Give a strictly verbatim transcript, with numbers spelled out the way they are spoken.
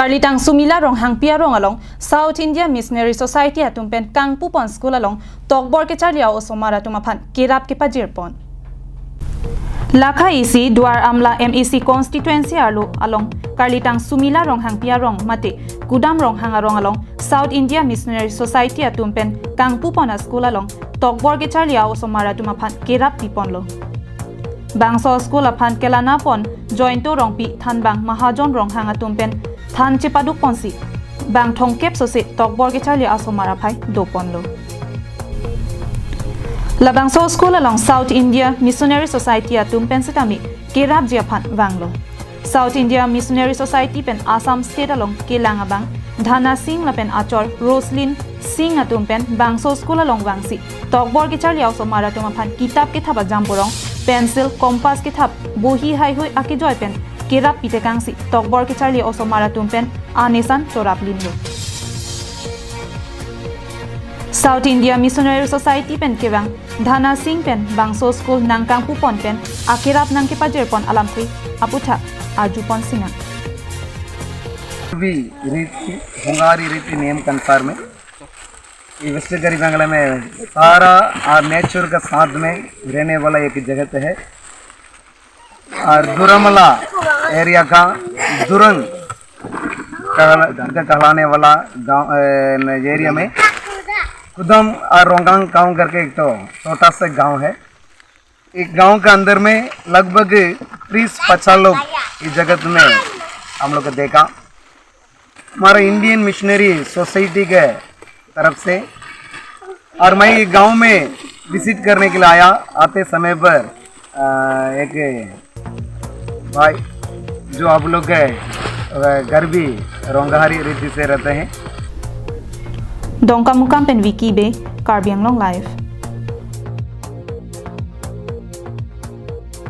Karlitang Sumila Ronghangpi arong along South India Missionary Society atum pen kangpupon school along tokbor kecharli a-osomar atum aphan kerap kepajirpon. Lakha isi Duar Amla M A C constituency arlo along Karlitang Sumila Ronghangpi arong mate Kudam Ronghang arong along South India Missionary Society atum pen kangpupon a-school along tokbor kecharli a-osomar atum aphan kerap piponlo. Bangso school aphan kelanapon Jointo Rongpi, Thanbang Mahajon Ronghang atum pen than chepadukponsi bang thomkep sose tokbor kecharli a-osomar aphai doponlo. Labangso school along South India Missionary Society atum pen sitame kerapji aphan vanglo. South India Missionary Society pen Assam State along kelang abang Dhana Singh lapen achor Roslyn Singh atum pen bangso school along vangsi tokbor kecharli a-osomar atum aphan kitap kethap ajamborong, pencil, compass kethap, bohi haihui akejoi pen kerap pitekangsi tokbor kecharli a-osomar atum pen anesan chorap linlo. South India Missionary Society pen kevang Dhana Singh pen bangso school nangkangpupon pen akerap nangkepajirpon alamthe aputhak arjupon sinang. भी रीति, होंगारी रीति नियम के अनुसार में ये वेस्ट गरीब बांग्ला में सारा और नेचर का साथ में रहने वाला एक जगत है। और दुरामला एरिया का दुरंग कहला-, कहलाने वाला गांव, ए, एरिया में कुदम और रोंगांग गांव करके एक तो छोटा सा गांव है। एक गांव के अंदर में लगभग तीस पचास लोग इस जगत में हम लोग को देखा। हमारा इंडियन मिशनरी सोसाइटी के तरफ से और मैं ये गांव में विजिट करने के लिए आया। आते समय पर अ, एक भाई जो आप लोग के अ, गरबी रोंगारी रीति से रहते हैं। Dongkamukam pen Vicky Bey, Karbi Anglong Live.